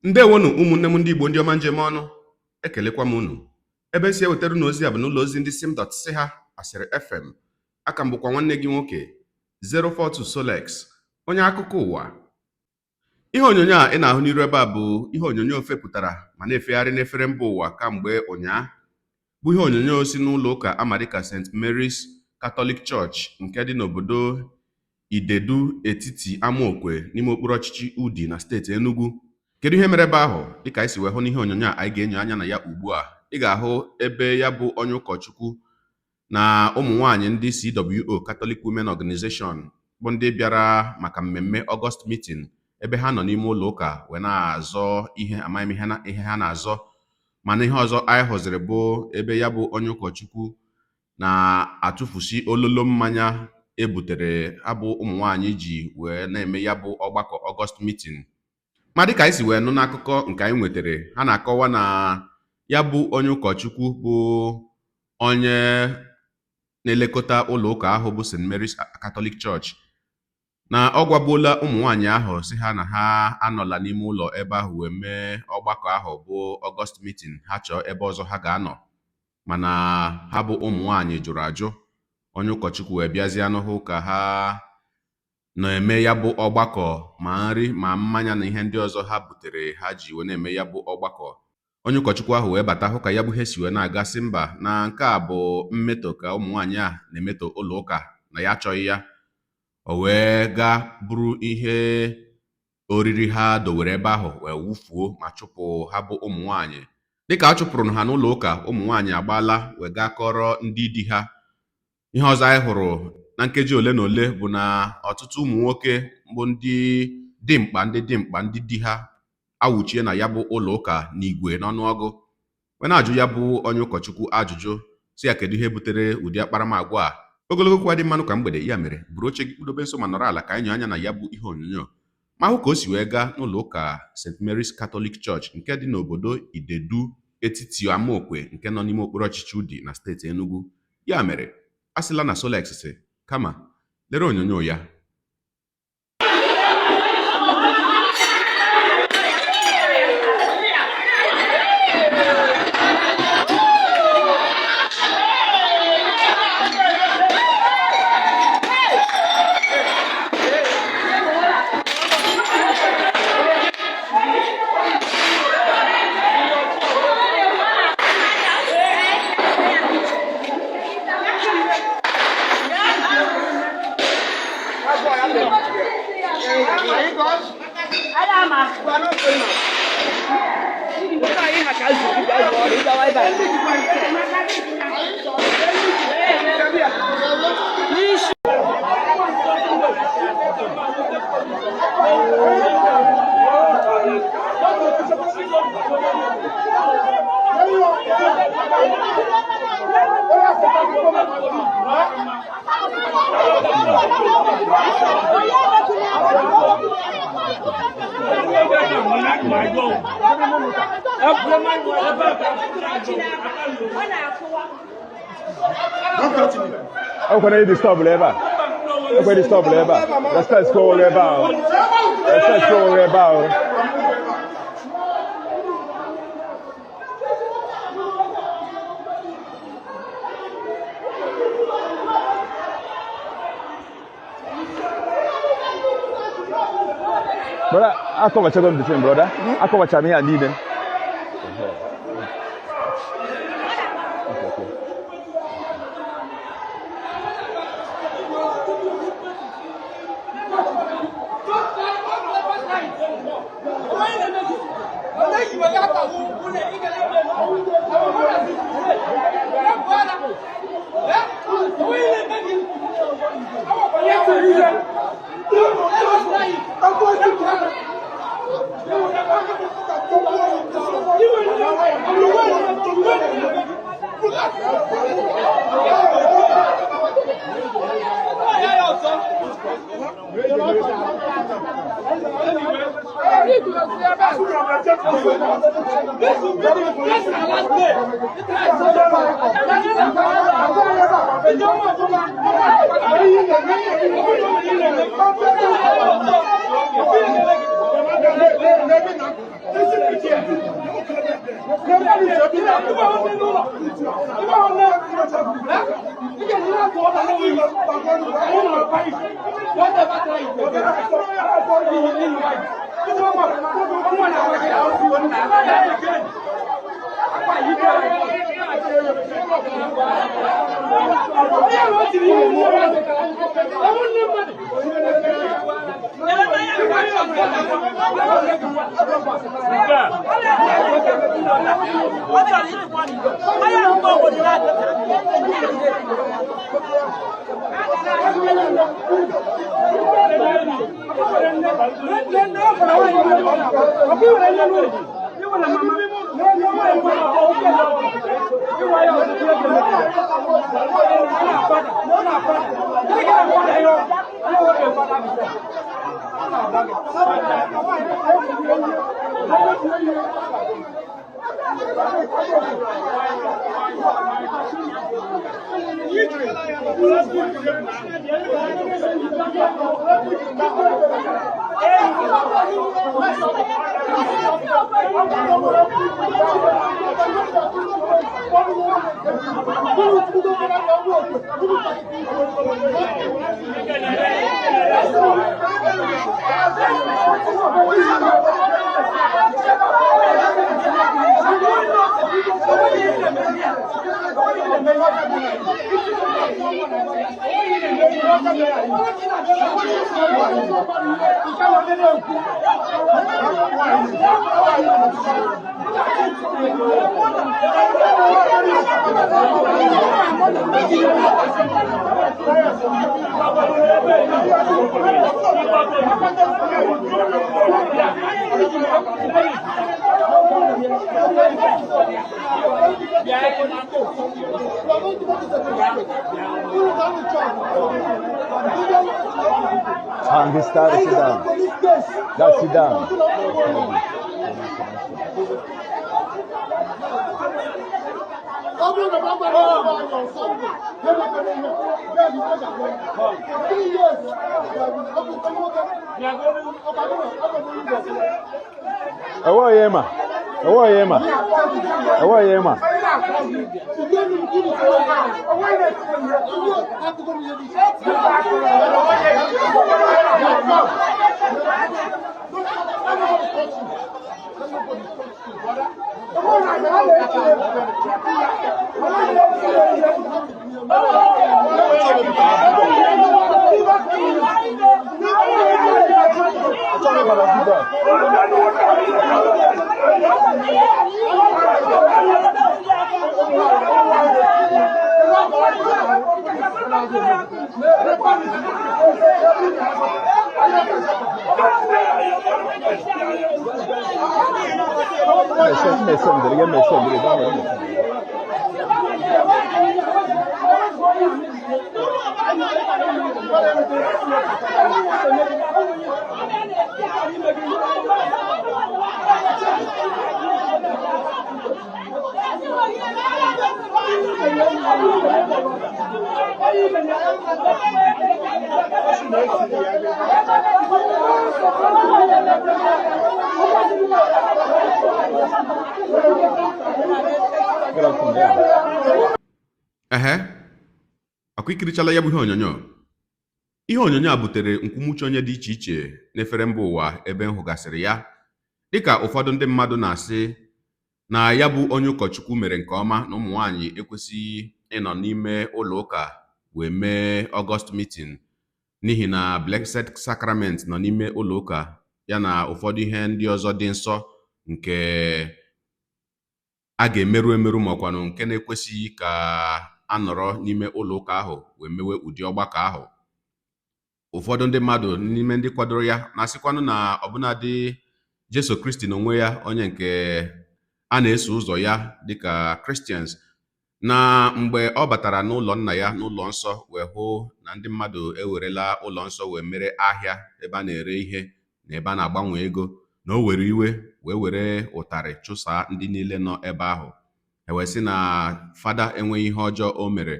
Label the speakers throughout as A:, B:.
A: Ndewonu ụmụnne m ndị Igbo, ndị ọma njem ọnụ, ekelekwa m unu. Ebe m si ewetara unu ozi a bụ n'ụlọ ozi ndị sim dot si ha asịrị FM. Aka m bụkwa nwanne gị nwoke 042 Solex, onye akụkọ ụwa. Ihe onyonyo a ị na-ahụ n'iru ebe a bụ ihe onyonyo fepụtara ma na-efegharị n'efere mba ụwa kamgbe ụnyaa, bụ ihe onyonyo si n'ụlọ ụka ama dịka St. Mary's Catholic Church nke dị n'obodo Idedu Etiti Amaokwe n'ime okpuru ọchịchị Udi na steeti Enugu. Kedu ihe mere ebe ahụ? Dịka anyị si wee hụ n'ihe onyonyo a anyị ga-enyo anya na ya ugbu a, ị ga-ahụ ebe ya bụ onye ụkọchukwu na ụmụ nwaanyị ndị CWO, Catholic Women Organization, bụ ndị bịara maka mmemme August meeting, ebe ha nọ n'ime ụlọ ụka wee na-azọ ihe. Amaghị m ihe ha na-azọ, mana ihe ọzọ anyị hụziri bụ ebe ya bụ onye ụkọchukwu na-atụfusi ololo mmanya ebutere abụ ụmụ nwaanyị ji wee na-eme ya bụ ọgbakọ August meeting. Ma dịka anyị si wee nụ n'akụkọ nke anyị nwetara, ha na-akọwa na ya bụ onye ụkọchukwu bụ onye na-elekọta ụlọ ụka ahụ bụ St. Mary's Catholic Church na ọ gwagbuola ụmụ nwaanyị ahụ si ha na ha anọla n'ime ụlọ ebe ahụ wee mee ọgbakọ ahụ bụ August meeting, ha chọọ ebe ọzọ ha ga-anọ. Mana ha bụ ụmụ nwaanyị jụrụ ajụ. Onye ụkọchukwu wee bịazie n'hụ ka ha na-eme ya bụ ọgbakọ, ma nri ma mmanya na ihe ndị ọzọ ha butere ha ji wee na-eme ya bụ ọgbakọ. Onye ụkọchukwu ahụ wee bata hụ ka ya bụ ihe si wee na-aga, sị mba, na nke a bụ mmetọ ka ụmụ nwaanyị a na-emetọ ụlọ ụka, na ya achọghị ya. O wee gaa buru ihe oriri ha dowere ebe ahụ wee wụfuo ma chụpụ ha bụ ụmụ nwaanyị. Dịka a chụpụrụ ha n'ụlọ ụka, ụmụ nwaanyị agbaala wee gaa kọrọ ndị di ha. Ihe ọzọ anyị hụrụ na nkeji ole na ole bụ na ọtụtụ ụmụ nwoke bụ ndị dimkpa, ndị dimkpa, ndị di ha awụchie na ya bụ ụlọ ụka n'igwe n'ọnụọgụ, wee na-ajụ ya bụ onye ụkọchukwu ajụjụ, si ya kedu ihe butere ụdị akparamagwa a. Ogologo okwu adị mmanụ ka mgbede. Ya mere, buru oche gị, kpụdobe nso ma nọrọ ala ka anyị nyoo anya na ya bụ ihe onyonyo ma hụ ka o si wee gaa n'ụlọ ụka St. Mary's Catholic Church nke dị n'obodo Idedu Etiti Amaokwe nke nọ n'ime okpuru ọchịchị Udi na steeti Enugu. Ya mere, a sịla na Solex si, kama lere onyonyo ya.
B: Ekwena ị disturb ebe a. Ekwena disturb ebe a. Respect ka onwe ebe ahụ. Respect ka onwe ebe ahụ. Brother, akọwachago m the thing, brother. Akọwacha m ihe a niile. Okay. And he started sit down. That's sit down. Ẹwọ́ yẹn mà. Ẹwọ́ yẹn mà. Ẹwọ́ yẹn mà.
A: Ehe, akwa ikirichala ya bụ ihe onyonyo. Ihe onyonyo a butere nkwumuche onye dị iche iche n'efere mba ụwa ebe m hụgasịrị ya, dịka ụfọdụ ndị mmadụ na-asị na ya bụ onye ụkọchukwu mere nke ọma na ụmụ nwaanyị ekwesịghị ịnọ n'ime ụlọ ụka wee mee Ọgọst meeting n'ihi na Blessed Sacrament nọ n'ime ụlọ ụka ya na ụfọdụ ihe ndị ọzọ dị nsọ nke a ga-emerụ emerụ maọkwanụ nke na-ekwesịghị ka a nọrọ n'ime ụlọ ụka ahụ wee mewe ụdị ọgbakọ ahụ. Ụfọdụ ndị mmadụ n'ime ndị kwadoro ya na-asịkwanụ na ọbụnadị Jesu Kristi n'onwe ya, onye nke a na-eso ụzọ ya dịka Christians, na mgbe ọ batara n'ụlọ nna ya n'ụlọ nsọ wee hụ na ndị mmadụ ewerela ụlọ nsọ wee mere ahịa ebe a na-ere ihe na ebe a na-agbanwe ego, na o were iwe wee were ụtarị chụsaa ndị niile nọ ebe ahụ. E wee sị na fada enweghị ihe ọjọọ o mere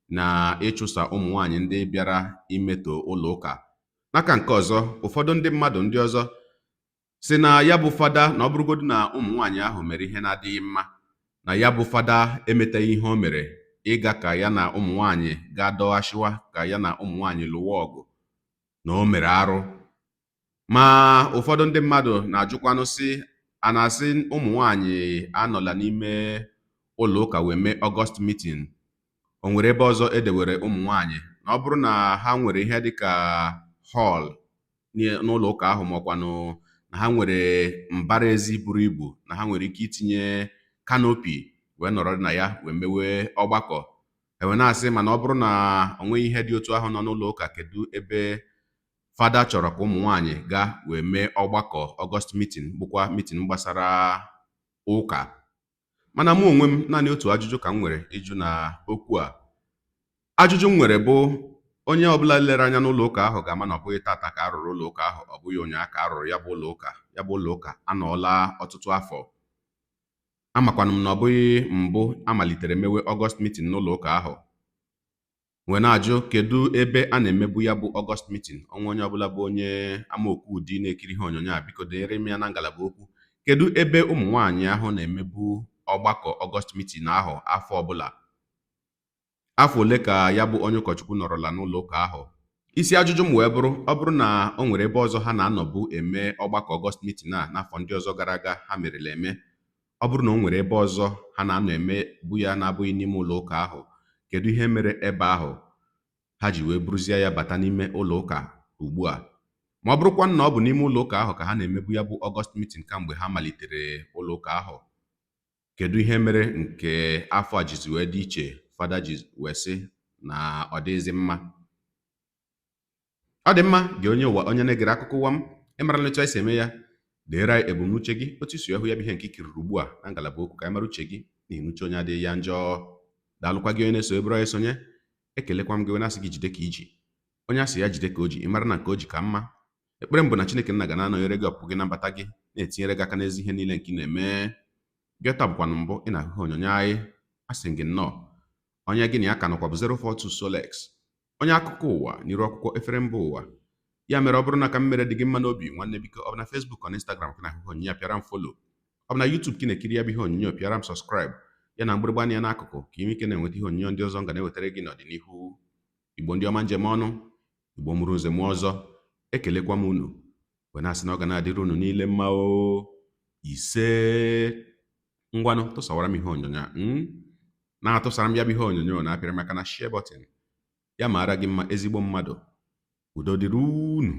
A: na ịchụsa ụmụ nwaanyị ndị bịara imetọ ụlọ ụka. N'aka nke ọzọ, ụfọdụ ndị mmadụ ndị ọzọ si na ya bụ fada na ọ bụrụgodu na ụmụ nwaanyị ahụ mere ihe na-adịghị mma, Na ya bụ fada emeteghị ihe o mere ịga ka ya na ụmụ nwaanyị gaa dọghashiwa, ka ya na ụmụ nwaanyị lụwa ọgụ, na o mere arụ. Ma ụfọdụ ndị mmadụ na-ajụkwanụ sị, a na-asị ụmụ nwaanyị anọla n'ime ụlọ ụka wee mee August meeting? O nwere ebe ọzọ edewere ụmụ nwaanyị? Na ọ bụrụ na ha nwere ihe dịka hall n'ụlọ ụka ahụ, ma ọkwanụ na ha nwere mbara ezi buru ibu, na ha nwere ike itinye canopy wee nọrọ na ya wee mewe ọgbakọ. Ewe na-asị, mana ọ bụrụ na o nweghị ihe dị otu ahụ nọ n'ụlọ ụka, kedu ebe fada chọrọ ka ụmụ nwaanyị gaa wee mee ọgbakọ August meeting, bụkwa meeting gbasara ụka? Mana mụ onwe m, naanị otu ajụjụ ka m nwere ịjụ na okwu a. Ajụjụ m nwere bụ, onye ọbụla lere anya n'ụlọ ụka ahụ ga-ama na ọ bụghị tata ka a rụrụ ụlọ ụka ahụ, ọ bụghị ụnyaahụ ka a rụrụ ya bụ ụlọ ụka. Ya bụ ụlọ ụka anọọla ọtụtụ afọ. Amakwanụ m na ọ bụghị mbụ amalitere mewe August meeting n'ụlọ ụka ahụ. Wee na-ajụ, kedu ebe a na-emebu ya bụ August meeting? Ọnwa onye ọbụla bụ onye amaokwu ụdị na-ekiri ihe onyonyo a, biko deere m ya na ngalaba okwu, kedu ebe ụmụ nwaanyị ahụ na-emebu ọgbakọ August meeting ahụ afọ ọbụla? Afọ ole ka ya bụ onye ụkọchukwu nọrọla n'ụlọ ụka ahụ? Isi ajụjụ m wee bụrụ, ọ bụrụ na o nwere ebe ọzọ ha na-anọbu eme ọgbakọ August meeting a n'afọ ndị ọzọ gara aga ha merela eme, ọ bụrụ na o nwere ebe ọzọ ha na-anọ eme bụ ya na-abụghị n'ime ụlọ ụka ahụ, kedu ihe mere ebe ahụ ha ji wee buruzie ya bata n'ime ụlọ ụka ugbu a? Ma ọ bụrụkwa na ọ bụ n'ime ụlọ ụka ahụ ka ha na-emebu ya bụ August meeting kamgbe ha malitere ụlọ ụka ahụ, kedu ihe mere nke afọ a jizi wee dị iche, fada ji wee sị na ọ dịghịzị mma? Ọ dị mma. Gị onye ụwa, onye na-egere akụkọ ụwa m, ịmarala etu anyị si eme ya. Deere anyị ebumnuche gị, otu isi hụ ya bụ ihe nke ikiriri ugbu a na ngalaba okwu, ka anyị mara uche gị, n'ihi na uche onye adịghị ya njọ. Daalụkwa gị onye na-eso ebere anyị sonye. Ekelekwa m gị, onye asị gị jide ka iji, onye asị ya jide ka o ji, ị mara na nke o ji ka mma. Ekpere m bụ na Chineke nna ga na-anọnyere gị, ọpụpụ gị na mbata gị, na-etinyere gị aka n'ezi ihe niile nke ị na-eme. Gị taa bụkwanụ mbụ ị na-ahụ ihe onyonyo anyị, asị gị nnọọ. Onye gị na ya ka nọkwa bụ 042 Solex, onye akụkọ ụwa n'iru akwụkwọ efere mba ụwa. Ya mere, ọ bụrụ na ka m mere dị gị mma n'obi, nwanne, biko, ọ bụ na Facebook, ọ na Instagram ka na-ahụ ihe onyonyo a, pịara m follow. Ọ bụ na YouTube ka ị na-ekiri ya bụ ihe onyonyo, pịara m subscribe, ya na mgbịrịgba anya n'akụkụ, ka ị nwee ike na-enweta ihe onyonyo ndị ọzọ m ga na-ewetara gị n'ọdịnihu. Igbo ndị ọma, njem ọnụ, Igbo mụrụ nze mụọ ọzọ, ekelekwa m unu wee na-asị na ọ ga na-adịrị unu niile mma o. Ise. Ngwanụ, tụsawara m ihe onyonyo a, na-atụsara m ya bụ ihe onyonyo, na-apịrị maka na share button. Ya mara gị mma, ezigbo mmadụ. Udo dịrị unu.